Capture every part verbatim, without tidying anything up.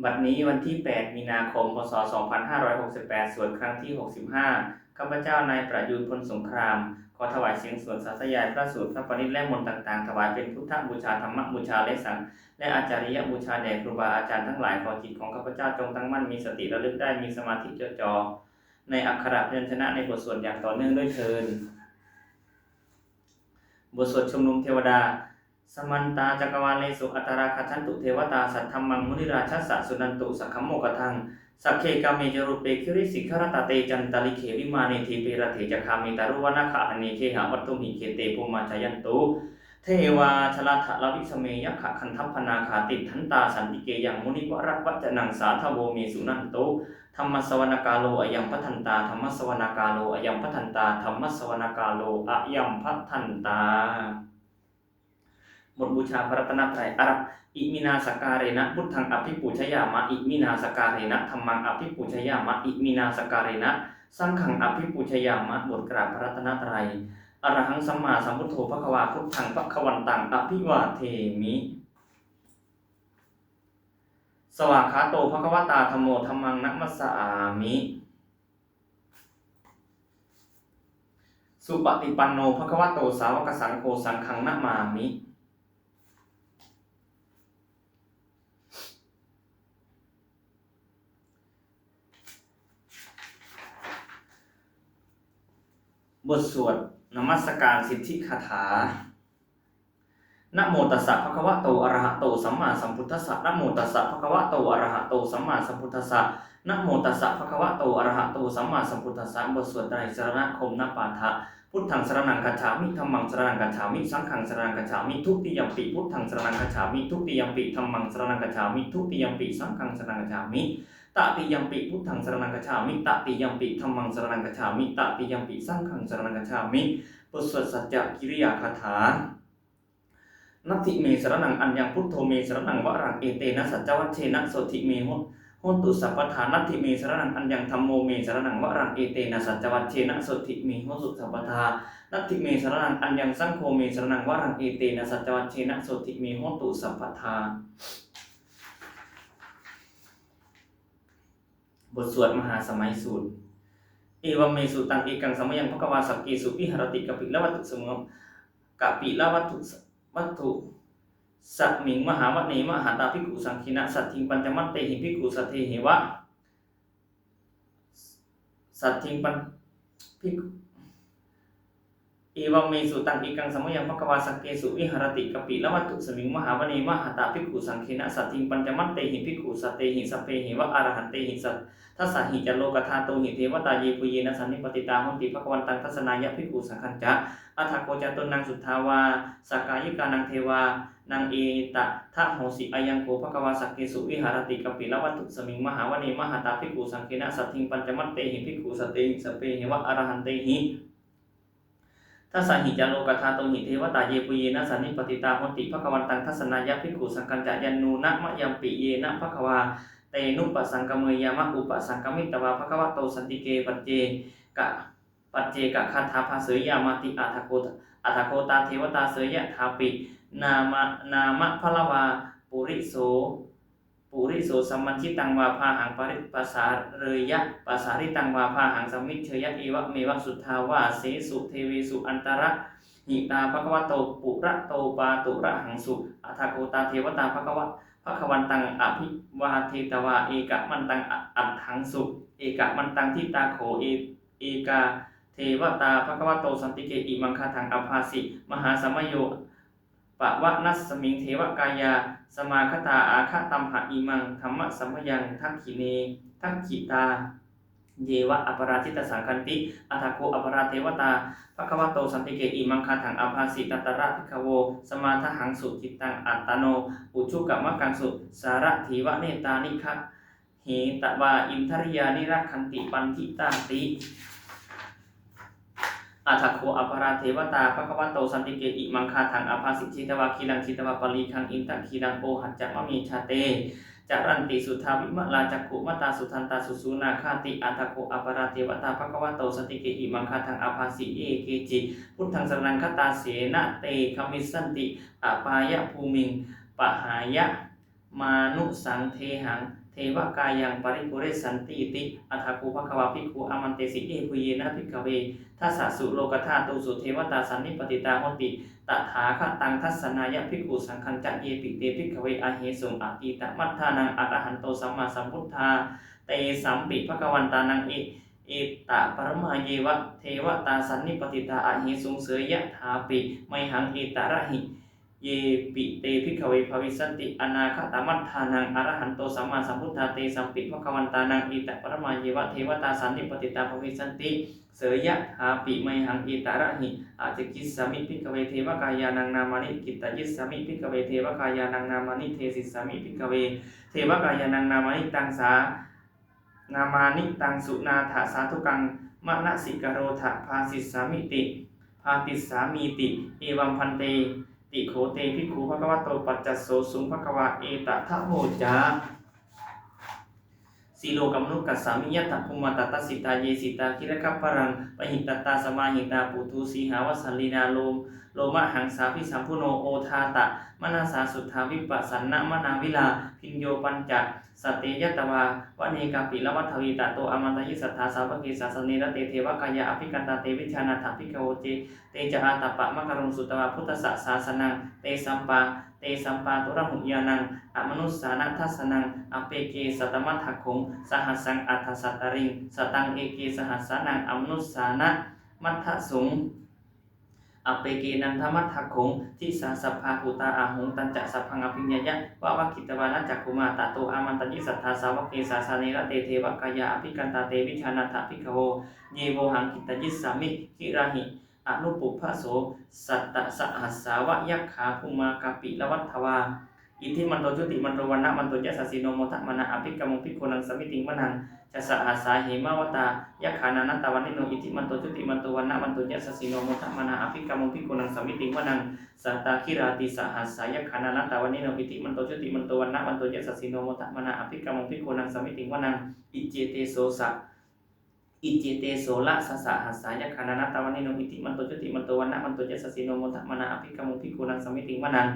บัดนี้วันที่ แปด มีนาคม พ.ศ. สองพันห้าร้อยหกสิบแปด สวดครั้งที่ หกสิบห้า ข้าพเจ้านายประยูร พลสงคราม ขอถวายเสียงสวดสาธยายพระสูตร พระปริตร และมนต์ต่างๆ ถวายเป็นพุทธบูชา ธรรมบูชา และสัง และอาจาริยบูชาแด่ครูบาอาจารย์ทั้งหลาย ขอจิตของข้าพเจ้าจงตั้งมั่น มีสติระลึกได้ มีสมาธิจดจ่อในอักขระพยัญชนะในบทสวดอย่างต่อเนื่องด้วยเทอญ บทสวดชุมนุมเทวดา Samantā cakkavāḷesu atrāgacchantu devatā, saddhammaṃ munirājassa suṇantu saggamokkhadaṃ. Sagge kāme ca rūpe girisikharataṭe cantalikkhe vimāne, dīpe raṭṭhe ca gāme taruvanagahane gehavatthumhi khette, bhummā cāyantu devā jalathalavisame yakkhagandhabbanāgā, tiṭṭhantā santike yaṃ munivaravacanaṃ sādhavo me suṇantu. Dhammassavanakālo ayambhadantā. Dhammassavanakālo ayambhadantā. Dhammassavanakālo ayambhadantā. บทบูชาพระรัตนตรัย อารักษ์ Iminā sakkārena buddhaṃ abhipūjayāma. Iminā sakkārena dhammaṃ abhipūjayāma. Iminā sakkārena saṅghaṃ abhipūjayāma. บทกราบพระรัตนตรัย Arahaṃ sammāsambuddho bhagavā, buddhaṃ bhagavantaṃ abhivādemi. Svākkhāto bhagavatā dhammo, dhammaṃ namassāmi. Supaṭipanno bhagavato sāvakasaṅgho, saṅghaṃ namāmi. บทสวดนมัสการสิทธิคาถา Namo tassa bhagavato arahato sammāsambuddhassa. Namo tassa bhagavato arahato sammāsambuddhassa. Namo tassa bhagavato arahato sammāsambuddhassa. บทสวดไตรสรณคมนปาฐะ Buddhaṃ saraṇaṃ gacchāmi. Dhammaṃ saraṇaṃ gacchāmi. Saṅghaṃ saraṇaṃ gacchāmi. Dutiyampi buddhaṃ saraṇaṃ gacchāmi. Dutiyampi dhammaṃ saraṇaṃ gacchāmi. Dutiyampi saṅghaṃ saraṇaṃ gacchāmi. Tatiyampi buddhaṃ saraṇaṃ gacchāmi. Tatiyampi dhammaṃ saraṇaṃ gacchāmi. Tatiyampi saṅghaṃ saraṇaṃ gacchāmi. บทสวดสัจจกิริยาคาถา Natthi me saraṇaṃ aññaṃ, buddho me saraṇaṃ varaṃ, etena saccavajjena sotthi me ho-, hotu sabbadā. Natthi me saraṇaṃ aññaṃ, dhammo me saraṇaṃ varaṃ, etena saccavajjena sotthi me hotu sabbadā. Natthi me saraṇaṃ aññaṃ, saṅgho me saraṇaṃ varaṃ, etena saccavajjena sotthi me hotu sabbadā. บทสวดมหาสมัยสูตร Evaṃ me sutaṃ. Ekaṃ samayaṃ bhagavā sakkesu viharati kapilavatthusmiṃ, kapilavatthusmiṃ mahāvane mahatā bhikkhusaṅghena saddhiṃ pañcamattehi bhikkhusatehi va. Saddhiṃ pañ-, bhikkhu-, Evaṃ me sutaṃ. Ekaṃ samayaṃ bhagavā sakkesu viharati kapilavatthusmiṃ mahāvane mahatā bhikkhusaṅghena saddhiṃ pañcamattehi bhikkhusatehi sabbehi va arahantehi. Sat-, dasahi ca lokadhātūhi devatā yebhuyyena sannipatitā honti bhagavantaṃ dassanāya bhikkhusaṅghañca. Atha kho catunnaṃ suddhāvāsakāyikānaṃ devānaṃ etadahosi: Ayaṃ kho bhagavā sakkesu viharati kapilavatthusmiṃ mahāvane mahatā bhikkhusaṅghena saddhiṃ pañcamattehi bhikkhusatehi sabbehi va arahantehi. Dasahi ca lokadhātūhi devatā yebhuyyena sannipatitā honti bhagavantaṃ dassanāya bhikkhusaṅghañca. Yannūna mayampi yena bhagavā tenupasaṅkameyyāma, upasaṅkamitvā bhagavato santike pacceka-, paccekagāthā bhāseyyāmāti. Atha kho, atha kho tā devatā seyyathāpi nāma, nāma balavā puriso, puriso sammiñjitaṃ vā bāhaṃ pari-, pasāreyya, pasāritaṃ vā bāhaṃ sammiñjeyya, evameva suddhāvāsesu devesu antarahitā bhagavato purato pāturahaṃsu. Atha kho tā devatā bhagava-, bhagavantaṃ abhivādetvā ekamantaṃ a-, aṭṭhaṃsu. Ekamantaṃ ṭhitā kho e-, ekā devatā bhagavato santike imaṃ gāthaṃ abhāsi: Mahāsamayo pavanasmiṃ, devakāyā samāgatā; āgatamha imaṃ dhammasamayaṃ, dakkhiṇe, dakkhitāyeva aparājitasaṅghanti. Atha kho aparā devatā bhagavato santike imaṃ gāthaṃ abhāsi: Tatra bhikkhavo samādahaṃsu, cittaṃ attano ujukamakaṃsu; sārathīva nettāni ga- hetvā indriyāni rakkhanti paṇḍitāti. Atha kho aparā devatā bhagavato santike imaṃ gāthaṃ abhāsi: Chetvā khīlaṃ chetvā palighaṃ, indakhīlaṃ ohaccamanejā; te caranti suddhā vimalā, cakkhumatā sudantā susunāgāti. Atha kho aparā devatā bhagavato santike imaṃ gāthaṃ abhāsi: Ye keci buddhaṃ saraṇaṃ gatāse, na te gamissanti apāyabhūmiṃ; pahāya mānusaṃ dehaṃ, devakāyaṃ paripūressantīti. Atha kho bhagavā bhikkhū āmantesi: Yebhuyyena, bhikkhave, dasasu lokadhātūsu devatā sannipatitā honti tathāgataṃ dassanāya bhikkhusaṅghañca. Yepi te, bhikkhave, ahesuṃ atītamaddhānaṃ arahanto sammāsambuddhā, tesampi bhagavantānaṃ e- etaparamāyeva devatā sannipatitā ahesuṃ, seyyathāpi mayhaṃ etarahi. Yepi te, bhikkhave, bhavissanti anāgatamaddhānaṃ arahanto sammāsambuddhā, tesampi bhagavantānaṃ etaparamāyeva devatā sannipatitā bhavissanti, seyyathāpi mayhaṃ etarahi. Ācikkhissāmi, bhikkhave, devakāyānaṃ nāmāni. Kittayissāmi, bhikkhave, devakāyānaṃ nāmāni. Desissāmi, bhikkhave, devakāyānaṃ nāmāni. Taṃ sā nāmāni taṃ suṇātha sādhukaṃ manasikarotha bhāsissāmīti, bhāsissāmīti. Evaṃ bhanteti kho te bhikkhū bhagavato paccassosuṃ. Bhagavā etadavoca: Silokamanukassāmi, yattha bhummā tadassitā; ye sitā girigabbharaṃ, pahitattā samāhitā. Puthū sīhāva sallīnā, lo- lomahaṃsābhisambhuno; odātamanasā suddhā, vippasannamanāvilā. Bhiyyo pañcasate ñatvā, vane kāpilavatthave; tato āmantayi satthā, sāvake sāsane rate. Devakāyā abhikkantā, te vijānātha bhikkhavo. Te ca ātappamakaruṃ, sutvā buddhassa sāsanaṃ; tesampā- tesampāturahu ñāṇaṃ, amanussāna dassanaṃ. Appeke satamaddakkhuṃ, sahassaṃ atha sattariṃ; sataṃ eke sahassānaṃ, amanussānamaddasuṃ; appekenantamaddakkhuṃ, disā sabbā phuṭā ahuṃ. Tañca sabbaṃ abhiññāya, vavakkhitvāna cakkhumā; tato āmantayi satthā, sāvake sāsane rate. Devakāyā abhikkantā, te vijānātha bhikkhavo; ye vohaṃ kittayissāmi, girāhi anupubbaso. Sattasahassā va yakkhā, bhummā kāpilavatthavā; iddhimanto jutimanto, vaṇṇavanto yasassino; modamānā abhikkāmuṃ, bhikkhūnaṃ samitiṃ vanaṃ. Chasahassā hemavatā, yakkhā nānattavaṇṇino; iddhimanto jutimanto, vaṇṇavanto yasassino; modamānā abhikkāmuṃ, bhikkhūnaṃ samitiṃ vanaṃ. Sātāgirā tisahassā, yakkhā nānattavaṇṇino; iddhimanto jutimanto, vaṇṇavanto yasassino; modamānā abhikkāmuṃ, bhikkhūnaṃ samitiṃ vanaṃ. Iccete sosa- Iccete soḷasasahassā, yakkhā nānattavaṇṇino; iddhimanto jutimanto, vaṇṇavanto yasassino; modamānā abhikkāmuṃ, bhikkhūnaṃ samitiṃ vanaṃ.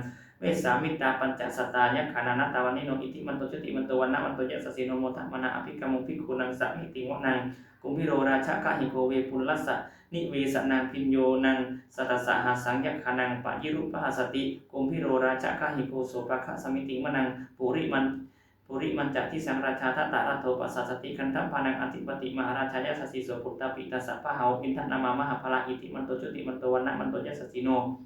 Vessāmittā pañcasatā, yakkhā nānattavaṇṇino; iddhimanto jutimanto, vaṇṇavanto yasassino; modamānā abhikkāmuṃ, bhikkhūnaṃ samitiṃ vanaṃ. Kumbhīro rājagahiko, vepullassa nivesanaṃ; bhiyyo naṃ satasahassaṃ, yakkhānaṃ payirupāsati; kumbhīro rājagahiko, sopāga samitiṃ vanaṃ. Purimañ- Purimañca disaṃ rājā, dhataraṭṭho pasāsati; gandhabbānaṃ ādhipati, mahārājā yasassi so. Puttāpi tassa bahavo, indanāmā mahabbalā; iddhimanto jutimanto, vaṇṇavanto yasassino;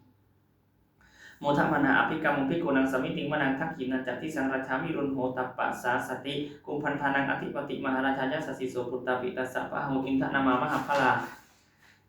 modamānā abhikkāmuṃ, bhikkhūnaṃ samitiṃ vanaṃ. Dakkhiṇañca disaṃ rājā, virūḷho tappasāsati; kumbhaṇḍānaṃ ādhipati, mahārājā yasassi so. Puttāpi tassa bahavo, indanāmā mahabbalā;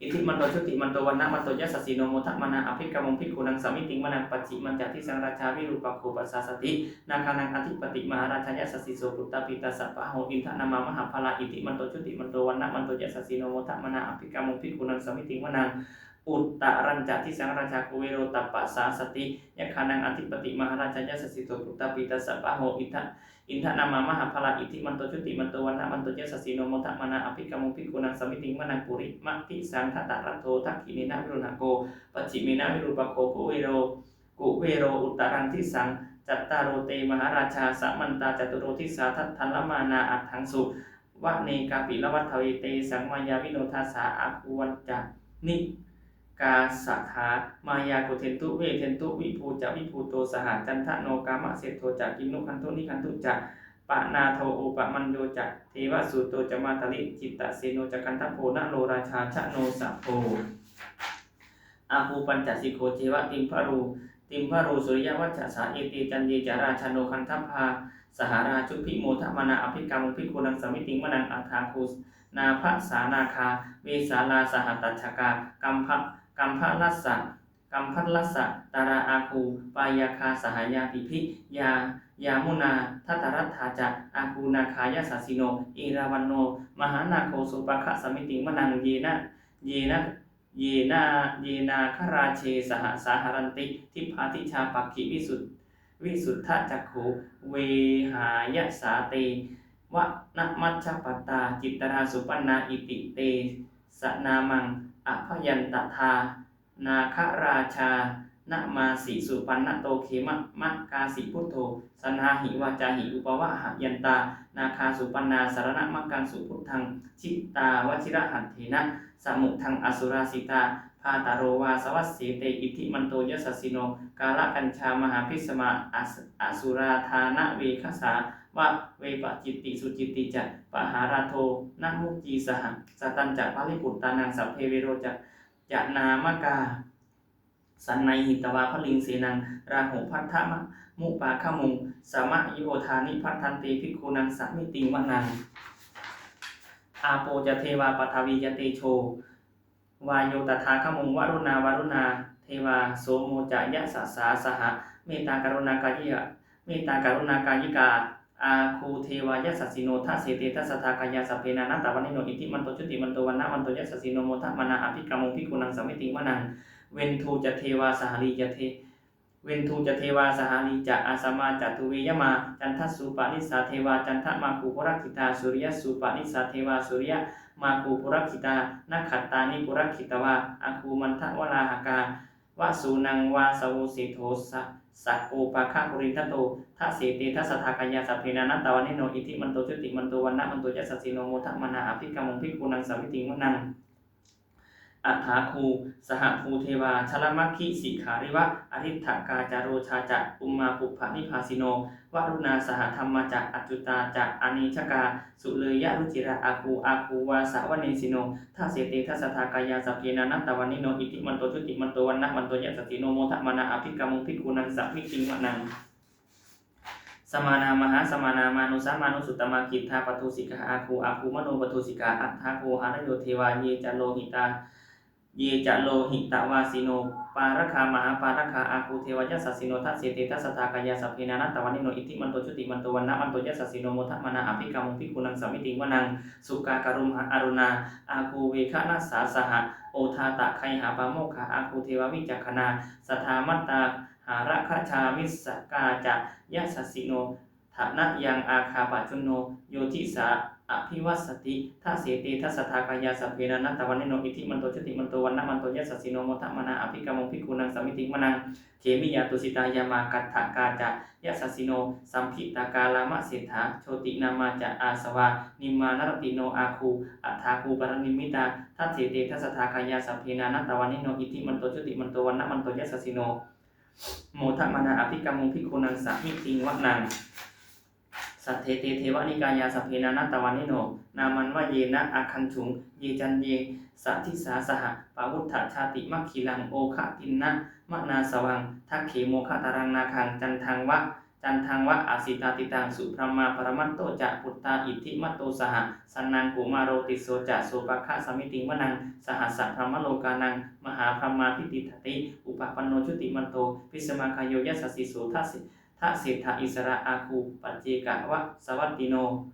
iddhimanto jutimanto, vaṇṇavanto yasassino; modamānā abhikkāmuṃ, bhikkhūnaṃ samitiṃ vanaṃ. Pacchimañca disaṃ rājā, virūpakkho pasāsati; nāgānaṃ ādhipati, mahārājā yasassi so. Puttāpi tassa bahavo, indanāmā mahabbalā; iddhimanto jutimanto, vaṇṇavanto yasassino; modamānā abhikkāmuṃ, bhikkhūnaṃ samitiṃ vanaṃ. Uttarañca disaṃ rājā, kuvero tappasāsati; yakkhānaṃ ādhipati, mahārājā yasassi so. Puttāpi tassa bahavo, inda- indanāmā mahabbalā; iddhimanto jutimanto, vaṇṇavanto yasassino; modamānā abhikkāmuṃ, bhikkhūnaṃ samitiṃ vanaṃ. Purimadisaṃ dhataraṭṭho, dakkhiṇena virūḷhako; pacchimena virūpakkho, kuvero, kuvero uttaraṃ disaṃ. Cattāro te mahārājā, samantā caturo disā; daddallamānā aṭṭhaṃsu, vane kāpilavatthave. Tesaṃ māyāvino dāsā, āgū vañca- nikā saṭhā; māyā kuṭeṇḍu veṭeṇḍu, viṭū ca viṭuṭo saha; candano kāmaseṭṭho ca, kinnughaṇḍu nighaṇḍu ca; panādo opamañño ca, devasūto ca mātali; cittaseno ca gandhabbo, naḷorājā janosabho; āgū pañcasikho ceva, timbarū- timbarū suriyavacchasā. Ete caññe ca rājāno, gandhabbā saha rājubhi; modamānā abhikkāmuṃ, bhikkhūnaṃ samitiṃ vanaṃ. Athāgū nābhasā nāgā, vesālā sahatacchakā; kambaḷassa- kambaḷassa tarā āgū, pāyāgā saha ñātibhi; yā- yāmunā dhataraṭṭhā ca, āgū nāgā yasassino; erāvaṇo mahānāgo, sopāga samitiṃ vanaṃ. Yena- yena- yenā- ye nāgarāje sahasā haranti, dibbā dijā pakkhi visuddhacakkhū; vehāyasā te vanamajjhapattā, citrā supaṇṇā iti tesa nāmaṃ. Abhayantadā nāgarājā, namāsi supaṇṇato khemamakāsi buddho. Saṇhāhi vācāhi upavhayantā nāgā supaṇṇā saraṇamakaṃsu buddhaṃ. Jitā vajirahatthena samuddaṃ asurā sitā, bhātaro vāsavassete iddhimanto yasassino. Kālakañjā mahābhismā as- asurā dānaveghasā, vepacitti sucitti ca pahārādo namucī saha. Satañca baliputtānaṃ sabbe verocanāmakā, sannayhitvā baliṃ senaṃ rāhubhaddamupāgamuṃ, samayodāni bhaddante bhikkhūnaṃ samitiṃ vanaṃ. Āpo ca devā paṭhavī ca tejo vāyo tadāgamuṃ, varuṇā vāruṇā devā somo ca yasasā saha. Mettākaruṇākāyikā, mettākaruṇākāyikā āgū devā yasassino. Dasete dasadhā kāyā sabbe nānattavaṇṇino, iddhimanto jutimanto vaṇṇavanto yasassino, modamānā abhikkāmuṃ bhikkhūnaṃ samitiṃ vanaṃ. Veṇḍū ca devā sahalī ca de- Veṇḍū ca devā sahalī ca asamā ca duve yamā. Candassūpanisā devā candamāgū purakkhitā, suriyassūpanisā devā suriyamāgū purakkhitā, nakkhattāni purakkhitvā āgū mandavalāhakā. Vasūnaṃ vāsavo seṭṭho sa- sakko pāga purindado. Dasete dasadhā kāyā sabbe nānattavaṇṇino, iddhimanto jutimanto vaṇṇavanto yasassino, modamānā abhikkāmuṃ bhikkhūnaṃ samitiṃ vanaṃ. Athāgū sahabhū devā jalamaggisikhāriva, ariṭṭhakā ca rojā ca ummāpupphanibhāsino, varuṇā sahadhammā ca accutā ca anejakā, sūleyyarucirā āgū āgū vāsavanesino. Dasete dasadhā kāyā sabbe nānattavaṇṇino, iddhimanto jutimanto vaṇṇavanto yasassino, modamānā abhikkāmuṃ bhikkhūnaṃ samitiṃ vanaṃ. Samānā mahāsamānā mānusā mānusuttamā, khiḍḍāpadūsikā āgū āgū manopadūsikā, athāgū harayo devā ye ca lohitā, ye ca lohitavāsino, pāragā mahāpāragā āgū devā yasassino. Dasete dasadhā kāyā sabbe nānattavaṇṇino, iddhimanto jutimanto vaṇṇavanto yasassino, modamānā abhikkāmuṃ bhikkhūnaṃ samitiṃ vanaṃ. Sukkā karumhā aruṇā āgū veghanasā saha, odātagayhā pāmokkhā āgū devā vicakkhaṇā, sadāmattā hāragajā missakā ca yasassino, thanayaṃ āgā pajjunno yo disā abhivassati. Dasete dasadhā kāyā sabbe nānattavaṇṇino, iddhimanto jutimanto vaṇṇavanto yasassino, modamānā abhikkāmuṃ bhikkhūnaṃ samitiṃ vanaṃ. Khemiyā tusitā yāmā kaṭṭhakā ca yasassino, lambitakā lāmaseṭṭhā jotināmā ca āsavā, nimmānaratino āgū athāgū paranimmitā. Dasete dasadhā kāyā sabbe nānattavaṇṇino, iddhimanto jutimanto vaṇṇavanto yasassino, modamānā abhikkāmuṃ bhikkhūnaṃ samitiṃ vanaṃ. Saṭṭhete devanikāyā sabbe nānattavaṇṇino, nāmanvayena āgañchuṃ ye caññe sadisā saha, pavutthajātimakhilaṃ oghatiṇṇamanāsavaṃ, dakkhemoghataraṃ nāgaṃ candaṃva candaṃva asitātitaṃ. Subrahmā paramatto ca puttā iddhimato saha, sanaṅkumāro tisso ca sopāga samitiṃ vanaṃ. Sahassabrahmalokānaṃ mahābrahmābhitiṭṭhati, upapanno jutimanto bhismākāyo yasassi so. Dase dasettha issarā āgū paccekavasavattino,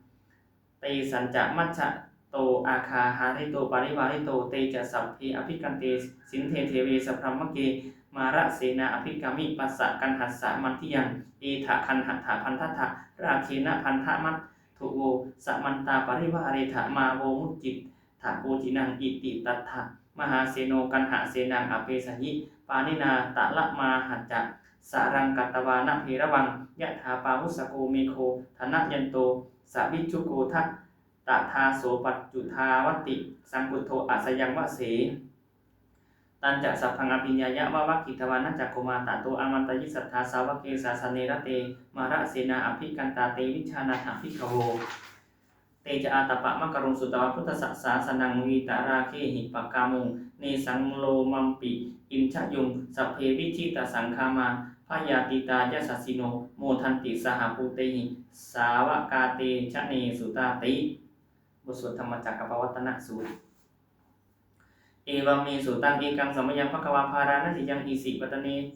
tesañca majjhato āgā hārito parivārito. Te ca sabbe abhikkante sinde deve sabrahmake, mārasenā abhikkāmi passa kaṇhassa mandiyaṃ. Etha gaṇhatha bandhatha rāgena bandhamatthu vo, samantā parivāretha mā vo muñcittha koci naṃ. Iti tattha mahāseno kaṇhasenaṃ apesayi, pāṇinā talamāhacca saraṃ katvāna bheravaṃ. Yathā pāvussako megho thanayanto savijjuko, tadā so paccudāvatti saṅkuddho asayaṃvase. Tañca sabbaṃ abhiññāya vavakkhitvāna cakkhumā, tato āmantayi satthā sāvake sāsane rate, mārasenā abhikkantā te vijānātha bhikkhavo. Te ca ātappamakaruṃ sutvā buddhassa sāsanaṃ, vītarāgehi pakkāmuṃ nesaṃ lomampi iñjayuṃ. Sabbe vijitasaṅgāmā bhayātītā yasassino, modanti saha bhūtehi sāvakā te janesutāti. บทสวดธรรมจักรกัปปวัตตนสูตร Evaṃ me sutaṃ. Ekaṃ samayaṃ bhagavā bārāṇasiyaṃ isipatane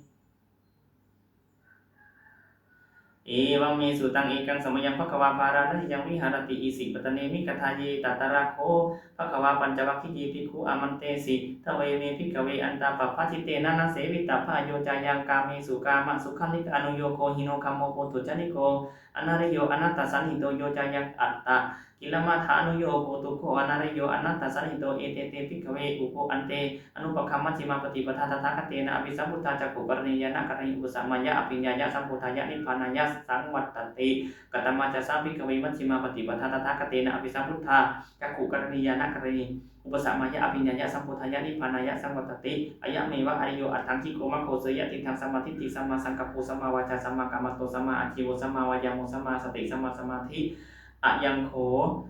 Evaṃ me sutaṃ. Ekaṃ samayaṃ bhagavā bārāṇasiyaṃ viharati isipatane migadāye. Tatra kho bhagavā pañcavaggiye bhikkhū āmantesi: Dveme, bhikkhave, antā pabbajitena na sevitabbā. Yo cāyaṃ kāmesu kāmasukhallikānuyogo hīno gammo pothujjaniko anariyo anatthasañhito, yo cāyaṃ atthā kilamathānuyogo dukkho anariyo anattā sannīdho. Ete te, bhikkhave, ubho ante anupagamma majjhimā paṭipadā tathāgatena abhisambuddhā cakkhukaraṇī ñāṇakaraṇī upasamāya abhiññāya sambodhāya nibbānāya saṃvattati. Katamā ca sā, bhikkhave, majjhimā paṭipadā tathāgatena abhisambuddhā cakkhukaraṇī ñāṇakaraṇī upasamāya abhiññāya sambodhāya nibbānāya saṃvattati? Ayameva ariyo aṭṭhaṅgiko maggo, seyyathīdaṃ: sammādiṭṭhi sammāsaṅkappo sammāvācā sammākammanto sammāājīvo sammāvāyāmo sammāsati sammāsamādhi. Ayaṃ kho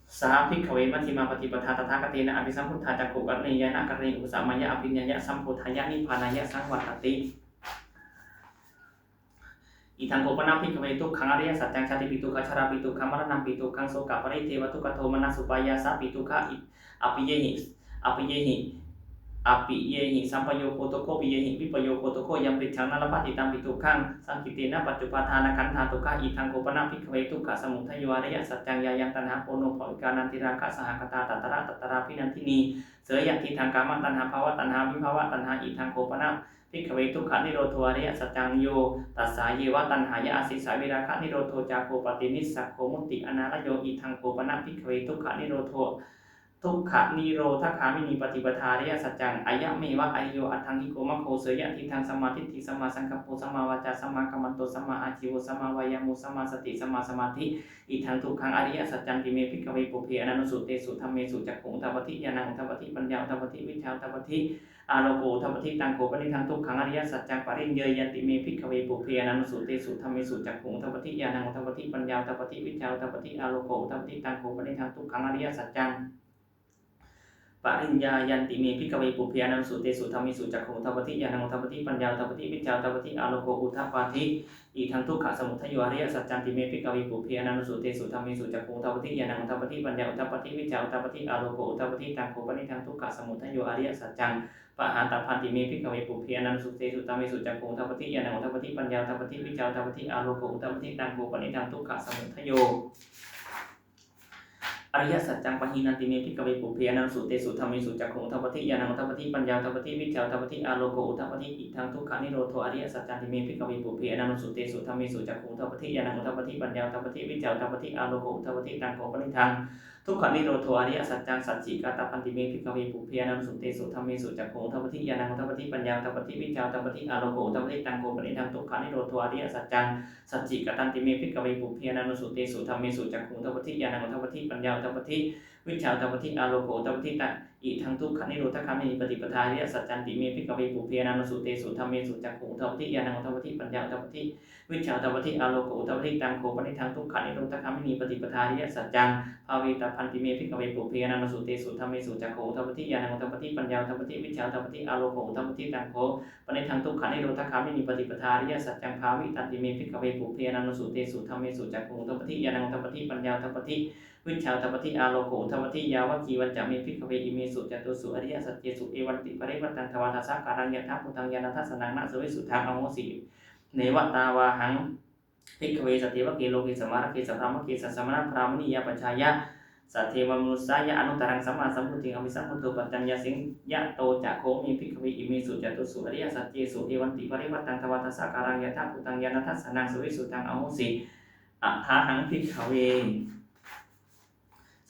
sā, bhikkhave, majjhimā paṭipadā tathāgatena abhisambuddhā cakkhukaraṇī ñāṇakaraṇī upasamāya abhiññāya sambodhāya nibbānāya saṃvattati. Idaṃ kho pana, bhikkhave, dukkhaṃ ariyasaccaṃ: jātipi dukkha, jarāpi dukkha, maraṇampi dukkhaṃ, sokaparidevadukkhadomanassupāyāsāpi dukkha, appiyehi appiyehi appiyehi sampayogo dukkho, piyehi vippayogo dukkho, yampicchaṃ na labhati tampi dukkhaṃ, saṅkhittena pañcupādānakkhandhā dukkha. Idaṃ kho pana, bhikkhave, dukkhasamudayo ariyasaccaṃ: yāyaṃ taṇhā ponobbhavikā nandirāgasahagatā tatra tatrābhinandinī, seyyathīdaṃ: kāmataṇhā bhavataṇhā vibhavataṇhā. Idaṃ kho pana, bhikkhave, dukkhanirodho ariyasaccaṃ: yo tassāyeva taṇhāya asesavirāganirodho cāgo paṭinissaggo mutti anālayo. Idaṃ kho pana, bhikkhave, dukkhanirodho dukkhanirodhagāminī paṭipadā ariyasaccaṃ: ayameva ariyo aṭṭhaṅgiko maggo, seyyathīdaṃ: sammādiṭṭhi sammāsaṅkappo sammāvācā sammākammanto sammāājīvo sammāvāyāmo sammāsati sammāsamādhi. Idaṃ dukkham ariyasaccanti me, bhikkhave, pubbe ananussutesu dhammesu cakkhuṃ udapādi, ñāṇaṃ udapādi, paññā udapādi, vijjā udapādi, āloko udapādi. Taṃ kho panidaṃ dukkhaṃ ariyasaccaṃ pariññeyyanti me, bhikkhave, pubbe ananussutesu dhammesu cakkhuṃ udapādi, ñāṇaṃ udapādi, paññā udapādi, vijjā udapādi, āloko udapādi. Taṃ kho panidaṃ dukkhaṃ ariyasaccaṃ pariññāyanti me, bhikkhave, pubbe ananussutesu dhammesu cakkhuṃ udapādi, ñāṇaṃ udapādi, paññā udapādi, vijjā udapādi, āloko udapādi. Idaṃ dukkhasamudayo ariyasaccanti me, bhikkhave, pubbe ananussutesu dhammesu cakkhuṃ udapādi, ñāṇaṃ udapādi, paññā udapādi, vijjā udapādi, āloko udapādi. Taṃ kho panidaṃ dukkhasamudayo ariyasaccaṃ pahātabbanti me, bhikkhave, pubbe ananussutesu dhammesu cakkhuṃ udapādi, ñāṇaṃ udapādi, paññā udapādi, vijjā udapādi, āloko udapādi. Taṃ kho panidaṃ dukkhasamudayo ariyasaccaṃ pahīnanti me, bhikkhave, pubbe ananussutesu dhammesu cakkhuṃ udapādi, ñāṇaṃ udapādi, paññā udapādi, vijjā udapādi, āloko udapādi. Idaṃ dukkhanirodho ariyasaccanti me, bhikkhave, pubbe ananussutesu dhammesu cakkhuṃ udapādi, ñāṇaṃ udapādi, paññā udapādi, vijjā udapādi, āloko udapādi. Taṃ kho panidaṃ dukkhanirodho ariyasaccaṃ sacchikatabbanti me, bhikkhave, pubbe ananussutesu dhammesu cakkhuṃ udapādi, ñāṇaṃ udapādi, paññā udapādi, vijjā udapādi, āloko udapādi. Taṃ kho panidaṃ dukkhanirodho ariyasaccaṃ sacchikatanti me, bhikkhave, pubbe ananussutesu dhammesu cakkhuṃ udapādi, ñāṇaṃ udapādi, paññā udapādi, vijjā udapādi, āloko udapādi. Taṃ idaṃ dukkhanirodhagāminī paṭipadā ariyasaccanti me, bhikkhave, pubbe ananussutesu dhammesu cakkhuṃ udapādi, ñāṇaṃ udapādi, paññā udapādi, vijjā udapādi, āloko udapādi. Taṃ kho panidaṃ dukkhanirodhagāminī paṭipadā ariyasaccaṃ bhāvetabbanti me, bhikkhave, pubbe ananussutesu dhammesu cakkhuṃ udapādi, ñāṇaṃ udapādi, paññā udapādi, vijjā udapādi, āloko udapādi. Taṃ kho panidaṃ dukkhanirodhagāminī paṭipadā ariyasaccaṃ bhāvitanti me, bhikkhave, pubbe ananussutesu dhammesu cakkhuṃ udapādi, ñāṇaṃ udapādi, paññā udapādi, vijjā udapādi, āloko udapādi. Yāvajīvañca me, bhikkhave, imesu catūsu ariyasaccesu evantiparivaṭṭaṃ dvādasākāraṃ yathābhūtaṃ ñāṇadassanaṃ na suvisuddhaṃ ahosi, neva tāvāhaṃ, bhikkhave, sadevake loke samārake sabrahmake sassamaṇabrāhmaṇiyā pajāya sadevamanussāya anuttaraṃ sammāsambuddhiṃ abhisambuddho paccaññāsiṃ. Yato ca kho me, bhikkhave, imesu catūsu ariyasaccesu evantiparivaṭṭaṃ dvādasākāraṃ yathābhūtaṃ ñāṇadassanaṃ suvisuddhaṃ ahosi, athāhaṃ, bhikkhave,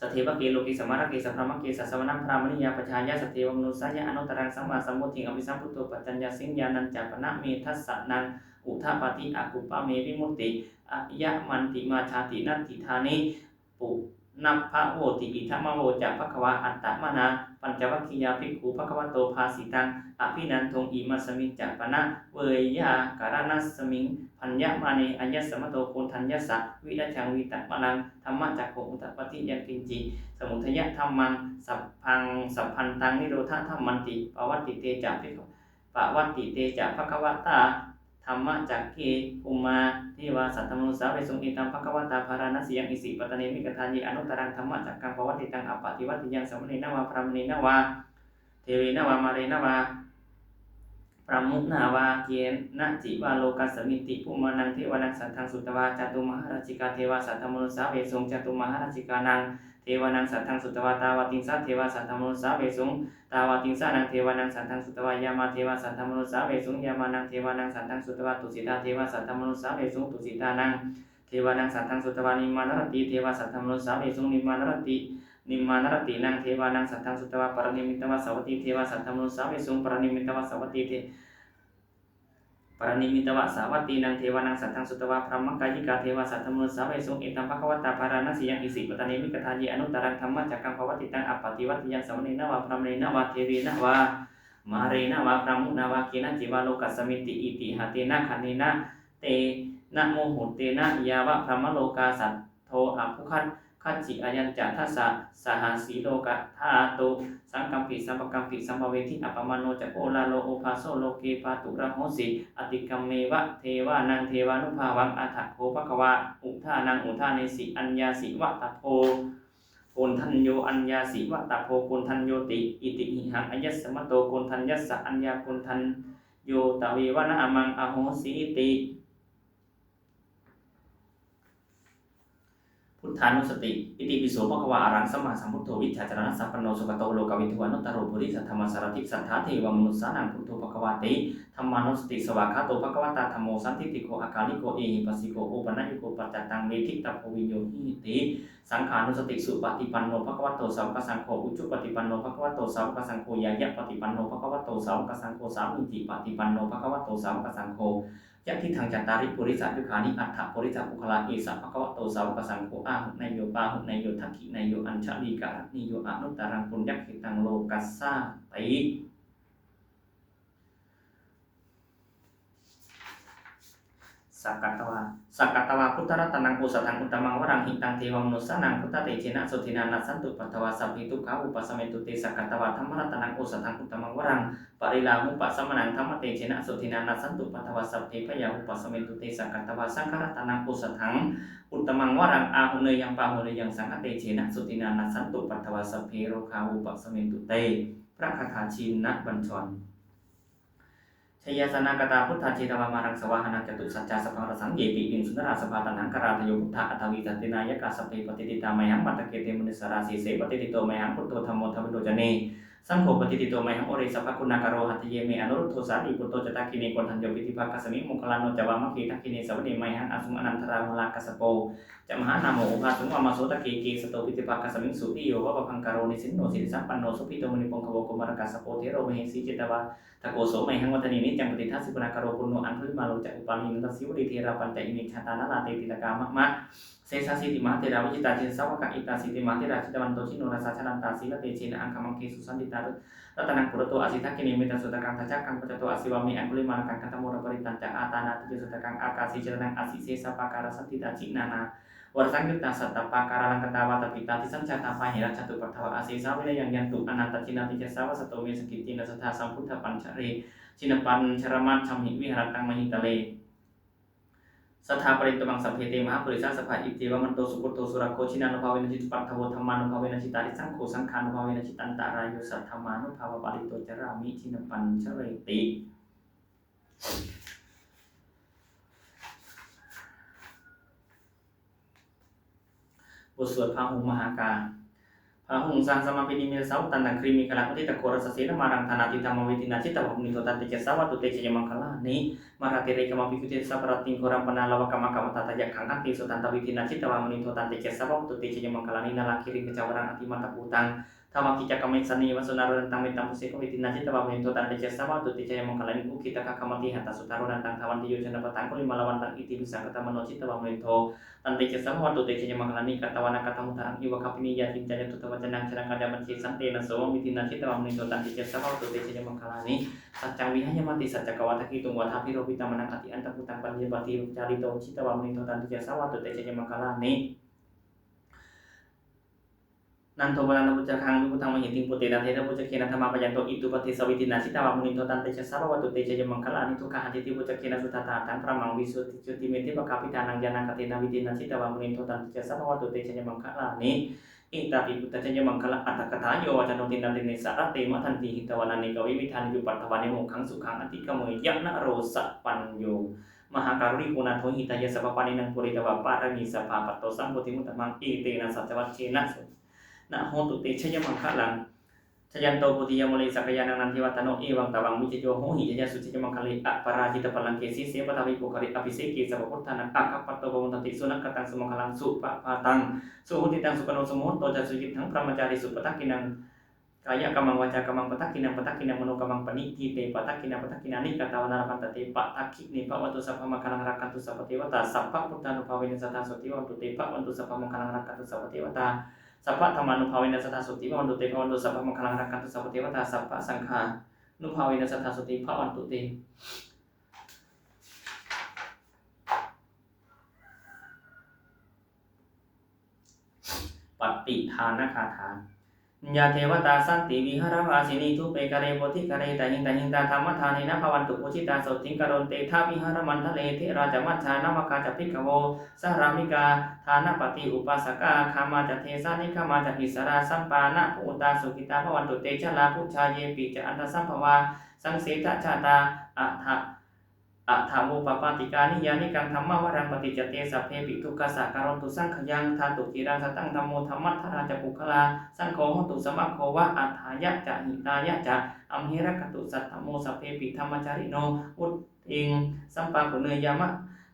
sadevake loke samārake sabrahmake sassamaṇabrāhmaṇiyā pajāya sadevamanussāya anuttaraṃ sammāsambuddhiṃ abhisambuddho paccaññāsiṃ. Ñāṇañca pana me dassanaṃ udapādi, akuppā me vimutti, ayamantimā jāti, natthidāni punabbhavoti. Idamavoca bhagavā. Attamanā pañcavaggiyā bhikkhū bhagavato bhāsitaṃ abhinanduṃ. Imasmiñca pana veyyākaraṇasmiṃ bhaññamāne āyasmato Koṇḍaññassa virajaṃ vītamalaṃ dhammacakkhuṃ udapādi: yaṅkiñci samudayadhammaṃ sabbaṃ sabbantaṃ nirodhadhammanti. Pavattite ca bhikkhave pavattite ca bhagavatā dhammacakke bhummā devā saddamanussāvesuṃ. Etambhagavatā Bārāṇasiyaṃ Isipatane Migadāye anuttaraṃ dhammacakkaṃ pavattitaṃ appaṭivattiyaṃ samaṇena vā brāhmaṇena vā devena vā mārena vā brahmunā vā kenaci vā lokasminti. Bhummānaṃ devānaṃ saddaṃ sutvā cātummahārājikā devā saddamanussāvesuṃ. Cātummahārājikānaṃ devānaṃ saddaṃ sutvā tāvatiṃsā devā saddamanussāvesuṃ. Tāvatiṃsānaṃ devānaṃ saddaṃ sutvā yāmā devā saddamanussāvesuṃ. Yāmānaṃ devānaṃ saddaṃ sutvā tusitā devā saddamanussāvesuṃ. Tusitānaṃ devānaṃ saddaṃ sutvā nimmānaratī devā saddamanussāvesuṃ. Nimmānaratī nimmānaratīnaṃ devānaṃ saddaṃ sutvā paranimmitavasavattī devā saddamanussāvesuṃ. Paranimmitavasavatī de paranimmitavasavattīnaṃ devānaṃ saddaṃ sutvā brahmakāyikā devā saddamanussāvesuṃ. Etambhagavatā bārāṇasiyaṃ isipatane migadāye anuttaraṃ dhammacakkaṃ pavattitaṃ appaṭivattiyaṃ samaṇena vā brāhmaṇena vā devena vā mārena vā brahmunā vā kenaci vā lokasminti itiha tena khaṇena tena muhuttena yāva brahmalokā saddo abbhuggacchi. Ayañca dasasahassī lokadhātu saṅkampi sampakampi sampavedhi. Appamāṇo ca oḷāro obhāso loke pāturahosi atikkammeva devānaṃ devānubhāvaṃ. Atha kho bhagavā udānaṃ udānesi: Aññāsi vattabbo koṇḍañño, aññāsi vattabbo koṇḍaññoti. Itihidaṃ āyasmato koṇḍaññassa aññākoṇḍañño tveva nāmaṃ ahosīti. Buddhānussati. Itipi so bhagavā arahaṃ sammāsambuddho vijjācaraṇasampanno sugato lokavidū anuttaro purisadammasārathi satthā devamanussānaṃ buddho bhagavāti. Dhammānussati. Svākkhāto bhagavatā dhammo sandiṭṭhiko akāliko ehipassiko opanayiko paccattaṃ veditabbo viññūhīti. Saṅghānussati. Supaṭipanno bhagavato sāvakasaṅgho, ujupaṭipanno bhagavato sāvakasaṅgho, ñāyapaṭipanno bhagavato sāvakasaṅgho, sāmīcipaṭipanno bhagavato sāvakasaṅgho, yadidaṃ cattāri purisayugāni aṭṭha purisapuggalā, esa bhagavato sāvakasaṅgho, āhuneyyo pāhuneyyo dakkhiṇeyyo añjalikaraṇīyo anuttaraṃ puññakkhettaṃ lokassāti. Sakkatvā, sakkatvā buddharatanaṃ osathaṃ uttamaṃ varaṃ hitaṃ devamanussānaṃ buddhatejena sotthinā nassantupaddavā sabbe dukkhā vūpasamentu te. Sakkatvā dhammaratanaṃ osathaṃ uttamaṃ varaṃ pariḷāhūpasamanaṃ dhammatejena sotthinā nassantupaddavā sabbe bhayā vūpasamentu te. Sakkatvā saṅgharatanaṃ osathaṃ uttamaṃ varaṃ āhuneyyaṃ pāhuneyyaṃ saṅghatejena sotthinā nassantupaddavā sabbe rogā vūpasamentu te. พระคาถาชินบัญชร Jayāsanāgatā buddhā jetvā māraṃ savāhanaṃ catusaccāsabhaṃ rasaṃ ye piviṃsu narāsabhā. Taṇhaṅkarādayo buddhā aṭṭhavīsati nāyakā sabbe patiṭṭhitā mayhaṃ matthake te munissarā. Sīse patiṭṭhito mayhaṃ buddho dhammo dvilocane saṅgho patiṭṭhito mayhaṃ ure sabbaguṇākaro. Hadaye me anuruddho sārīputto ca dakkhiṇe koṇḍañño piṭṭhibhāgasmiṃ moggallāno ca vāmake. Dakkhiṇe savane mayhaṃ āsuṃ ānandarāhulā kassapo ca mahānāmo ubhāsuṃ vāmasotake. Kesato piṭṭhibhāgasmiṃ suriyo va pabhaṅkaro nisinno sirisampanno sobhito munipuṅgavo. Kumārakassapo thero mahesī cittavādako so mayhaṃ vadane niccaṃ patiṭṭhāsi guṇākaro. Puṇṇo aṅgulimālo ca upālī nandasīvalī therā pañca ime jātā nalāṭe tilakā mama. Sesāsīti mahātherā vijitā jinasāvakā etāsīti mahātherā jitavanto jinorasā jalantā sīlatejena aṅgamaṅgesu saṇṭhitā. Ratanaṃ purato āsi dakkhiṇe mettasuttakaṃ dhajaggaṃ pacchato āsi vāme aṅgulimālakaṃ. Khandhamoraparittañca āṭānāṭiyasuttakaṃ ākāse chadanaṃ āsi sesā pākārasaṇṭhitā. Jinānā varasaṃyuttā sattappākāralaṅkatā vātapittādisañjātā bāhirajjhattupaddavā asesā vinayaṃ yantu anantajinatejasā. Vasato me sakiccena sadā sambuddhapañjare. Jinapañjaramajjhamhi viharantaṃ mahītale sadā parittaṃ mamaṃ sabbe te mahāpurisāsabhā. Iccevamanto sugutto surakkho jinānubhāvena jitupaddavo dhammānubhāvena jitārisaṅgho saṅghānubhāvena jitantarāyo saddhammānubhāvapālito carāmi jinapañjareti. บทสวดพาหุงมหากา Bāhuṃ sahassamabhinimmitasāvudhantaṃ grīmekhalaṃ uditaghorasasenamāraṃ dānādidhammavidhinā jitavā munindo taṃtejasā bhavatu te jayamaṅgalāni. Mārātirekamabhiyujjhitasabbarattiṃ ghorampanāḷavakamakkhamathaddhayakkhaṃ khantīsudantavidhinā jitavā munindo taṃtejasā bhavatu te jayamaṅgalāni. Nāḷāgiriṃ gajavaraṃ atimattabhūtaṃ dāvaggicakkamasanīva sudāruṇantaṃ mettambusekavidhinā jitavā munindo taṃtejasā bhavatu te jayamaṅgalāni. Ukkhittakhaggam atihatthasudāruṇantaṃ dhāvantiyojanapathaṅgulimālavantaṃ iddhībhisaṅkhatamano jitavā munindo taṃtejasā bhavatu te jayamaṅgalāni. Katvāna kaṭṭhamudaraṃ iva gabbhinīyā ciñcāya duṭṭhavacanaṃ janakāyamajjhe santena somavidhinā jitavā munindo taṃtejasā bhavatu te jayamaṅgalāni. Saccaṃ vihāya matisaccakavādaketuṃ vādābhiropitamanaṃ atiandhabhūtaṃ paññāpadīpajalito jitavā munindo taṃtejasā bhavatu te jayamaṅgalāni. Nandopanandabhujagaṃ vibudhaṃ mahiddhiṃ puttena therabhujagena damāpayanto iddhūpadesavidhinā jitavā munindo taṃtejasā bhavatu te jayamaṅgalāni. Duggāhadiṭṭhibhujagena sudaṭṭhahatthaṃ brahmaṃ visuddhijutimiddhibakābhidhānaṃ ñāṇāgadena vidhinā jitavā munindo taṃtejasā bhavatu te jayamaṅgalāni. Etāpi buddhajayamaṅgalaaṭṭhagāthā yo vācano dinadine sarate matandī hitvānanekavividhāni cupaddavāni mokkhaṃ sukhaṃ adhigameyya naro sapañño. Mahākāruṇiko nātho hitāya sabbapāṇinaṃ pūretvā pāramī sabbā patto sambodhimuttamaṃ etena saccavajjena suvatthi hotu te jayamaṅgalaṃ. Jayanto bodhiyā mūle sakyānaṃ nandivaḍḍhano, evaṃ tvaṃ vijayo hohi jayassu jayamaṅgale, aparājitapallaṅke sīse paṭhavipokkhare abhiseke sabbabuddhānaṃ aggappatto pamodati. Sunakkhattaṃ sumaṅgalaṃ supabhātaṃ suhuṭṭhitaṃ, sukhaṇo sumuhutto ca suyiṭṭhaṃ brahmacārisu, padakkhiṇaṃ kāyakammaṃ vācākammaṃ padakkhiṇaṃ, padakkhiṇaṃ manokammaṃ paṇidhī te padakkhiṇā, padakkhiṇāni katvāna labhantatthe padakkhiṇe. Bhavatu sabbamaṅgalaṃ, rakkhantu sabbadevatā, sabbabuddhānubhāvena sadā sotthī bhavantu te. Bhavatu sabbamaṅgalaṃ, rakkhantu sabbadevatā, sabbadhammānubhāvena sadā sotthī bhavantu te. Bhavatu sabbamaṅgalaṃ, rakkhantu sabbadevatā, sabbasaṅghānubhāvena sadā sotthī bhavantu te. Pattidānagāthā. Yā devatā santi vihāravāsinī, thūpe ghare bodhighare tahiṃ tahiṃ, tā dhammadānena bhavantu pūjitā, sotthiṃ karontedha vihāramaṇḍale. Therā ca majjhā navakā ca bhikkhavo, sārāmikā dānapatī upāsakā, gāmā ca desā nigamā ca issarā, sappāṇabhūtā sukhitā bhavantu te. Jalābujā yepi ca aṇḍasambhavā, saṃsedajātā atha athavopapātikā, niyyānikaṃ dhammavaraṃ paṭicca te, sabbepi dukkhassa karontu saṅkhayaṃ. Ṭhātu ciraṃ sataṃ dhammo, dhammaddharā ca puggalā, saṅgho hotu samaggo va, atthāya ca hitāya ca. Amhe rakkhatu saddhammo, sabbepi dhammacārino, vuḍḍhiṃ sampāpuṇeyyāma,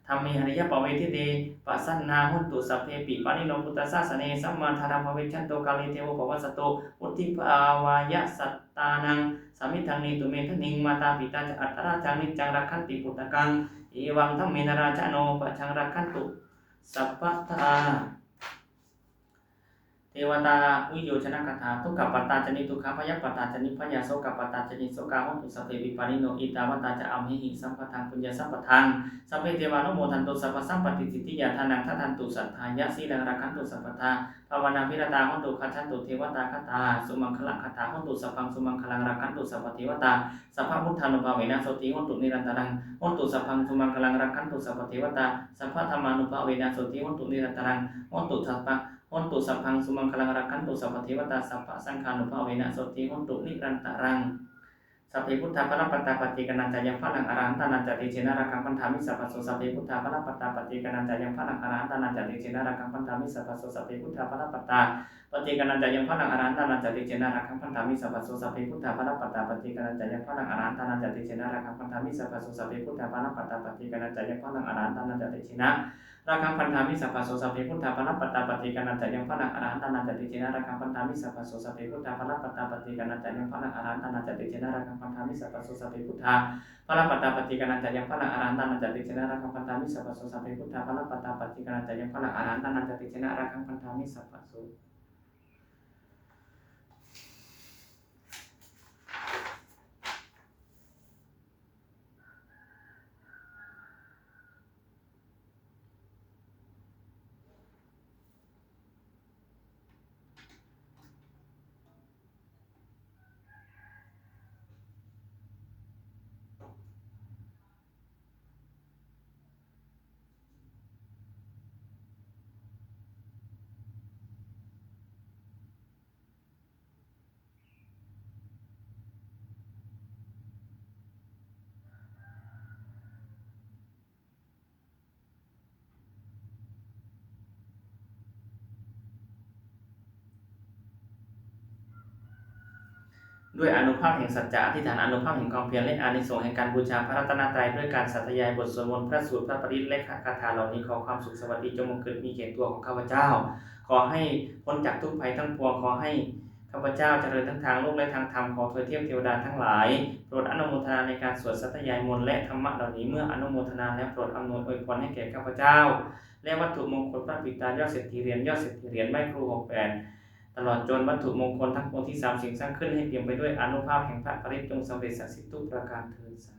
dhamme ariyappavedite. Pasannā hontu sabbepi, pāṇino buddhasāsane, sammā dhāraṃ pavecchanto, kāle devo pavassatu, vuḍḍhibhāvāya sat tānaṃ samiddhaṃ netu medaniṃ. Mātā pitā ca atrajaṃ, niccaṃ rakkhanti puttakaṃ, evaṃ dhammena rājāno, pajaṃ rakkhantu sabbadā. Devatāuyyojanagāthā. Dukkhappattā ca niddukkhā, bhayappattā ca nibbhayā, sokappattā ca nissokā, hontu sabbepi pāṇino. Ettāvatā ca amhehi, sambhataṃ puññasampadaṃ, sabbe devānumodantu, sabbasampattisiddhiyā. Dānaṃ dadantu saddhāya, sīlaṃ rakkhantu sabbadā, bhāvanābhiratā hontu, gacchantu devatāgatā. Sumaṅgalagāthā. Hontu sabbaṃ sumaṅgalaṃ, rakkhantu sabbadevatā, sabbabuddhānubhāvena, sotthī hontu nirantaraṃ. Hontu sabbaṃ sumaṅgalaṃ, rakkhantu sabbadevatā, sabbadhammānubhāvena, sotthī hontu nirantaraṃ. Hontu sabba, hontu sabbaṃ sumaṅgalaṃ, rakkhantu sabbadevatā, sabbasaṅghānubhāvena, sotthī hontu nirantaraṃ. Sabbe buddhā balappattā, paccekānañca yaṃ balaṃ, arahantānañca tejena, rakkhaṃ bandhāmi sabbaso. Sabbe buddhā balappattā, paccekānañca yaṃ balaṃ, arahantānañca tejena, rakkhaṃ bandhāmi sabbaso. Sabbe buddhā balappattā, paccekānañca yaṃ balaṃ, arahantānañca tejena, rakkhaṃ bandhāmi sabbaso. Sabbe buddhā balappattā, paccekānañca yaṃ balaṃ, arahantānañca tejena, rakkhaṃ bandhāmi sabbaso. Sabbe buddhā balappattā, paccekānañca yaṃ balaṃ, arahantānañca tejena, rakkhaṃ bandhāmi sabbaso. Sabbe buddhā balappattā, paccekānañca yaṃ balaṃ, arahantānañca tejena, rakkhaṃ bandhāmi sabbaso. Sabbe buddhā balappattā, paccekānañca yaṃ balaṃ, arahantānañca tejena, rakkhaṃ bandhāmi sabbaso. Sabbe buddhā balappattā, paccekānañca yaṃ balaṃ, arahantānañca tejena, rakkhaṃ bandhāmi sabbaso. Sabbe buddhā balappattā, paccekānañca yaṃ balaṃ, arahantānañca tejena, rakkhaṃ bandhāmi sabbaso.ด้วยอานุภาพแห่งสัจจะอธิษฐาน อานุภาพแห่งความเพียร และอานิสงส์แห่งการบูชาพระรัตนตรัย ด้วยการสาธยายบทสวดมนต์ พระสูตร พระปริตร และคาถาเหล่านี้ ขอความสุขสวัสดีจงบังเกิดมีแก่ตัวของข้าพเจ้า ขอให้พ้นจากทุกข์ภัยทั้งปวง ขอให้ข้าพเจ้าเจริญทั้งทางโลกและทางธรรม ขอทวยเทพเทวดาทั้งหลาย โปรดอนุโมทนาในการสวดสาธยายมนต์และธรรมะเหล่านี้ เมื่ออนุโมทนาแล้วโปรดอำนวยอวยพรให้แก่ข้าพเจ้า และวัตถุมงคลพระปิดตายอดเศรษฐีเหรียญ ยอดเศรษฐีเหรียญ ไหว้ครูหกแปด ตลอดจนวัตถุมงคลทั้งปวงที่สามสิ่งสร้างขึ้น ให้เปี่ยมไปด้วยอานุภาพแห่งพระปริตร จงสำเร็จศักดิ์สิทธิ์ทุกประการเทอญ สา